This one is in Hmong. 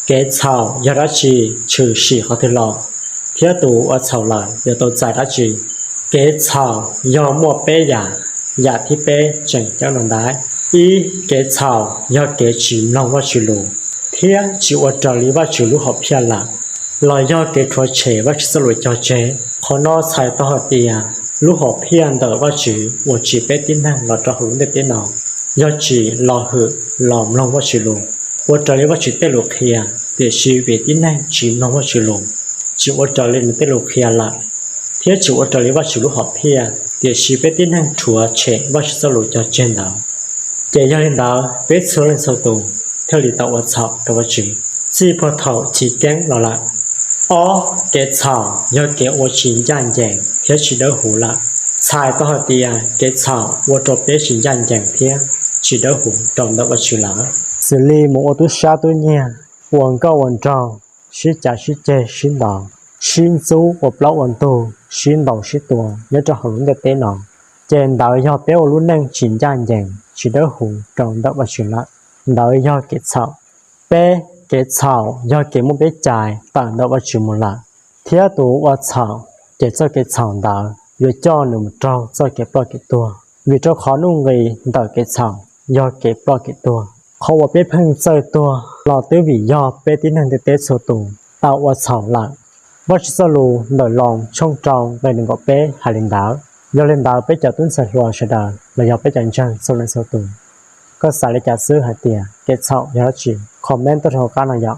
Kev txhaum yog dab tsi? Tshwm sim qhov twg los, thiab tus ua txhaum lawm yuav tau txais dab tsi? Kev txhaum yog muaj peb yam. Yam thib peb tseem ceeb no ntag. Ib, kev txhaum yog kev tsis mloog Vajtswv lus thiab tsis ua raws li Vajtswv lub hom phiaj lawm, los yog kev rhuav tshem Vajtswv txoj lus cog tseg. Qhov no txhais tau hais tias lub hom phiaj ntawm Vajtswv uas tsim peb tib neeg los rau hauv lub ntiaj teb no yog tsim los hwm, los mloog Vajtswv lus, ua raws li Vajtswv tej lus qhia. Tiam sis vim tib neeg tsis mloog Vajtswv lus, tsis ua raws li nws tej lus qhia lawm, thiab tsis ua raws li Vajtswv lub hom phiaj, tiam sis peb tib neeg rhuav tshem Vajtswv txoj lus cog tseg ntawd. Ces yog li ntawd, peb txhua leej txhua tus thiaj li tau ua txhaum rau Vajtswv, txij puag thaum chiv keeb los lawm. Ob, kev txhaum yog kev ua tsis ncaj ncees thiab tsis dawb huv lawm. Txhais tau hais tias kev txhaum ua rau peb tsis ncaj ncees thiab tsis dawb huv rau ntawm Vajtswv lawm, xws li mus ua tub sab tub nyiag, ua nkauj ua nraug, sib cav sib ceg sib ntaus, sib ntxub ua plaub ua ntug, sib ntaus sib tua nyob rau hauv lub ntiaj teb no. Ces ntawd yog peb ua lub neej tsis ncaj ncees tsis dawb huv rau ntawm Vajtswv lawm. Ntawd yog kev txhaum. Peb, kev txhaum yog kev muab peb cais tawm ntawm Vajtswv mus lawm, thiab tus ua txhaum ces txoj kev txhaum ntawd yuav coj nws mus raug txoj kev ploj kev tuag, vim rau qhov nuj nqis ntawm kev txhaum yog kev ploj kev tuag. Qhov uas peb pheej txawj tuag los twb vim yog peb tib neeg ntiaj teb txhua tus tau ua txhaum lawm. Vajtswv txoj lus ntawm Loos tshooj rau nqe nees nkaum peb hais li ntawd. Yog li ntawd peb cov tub ntxhais hluas sawv daws los yog peb cov ntseeg txhua leej txhua tus, koj xav li cas xwb hais tias kev txhaum yog dab tsi? Comment tuaj rau hauv qab no yom.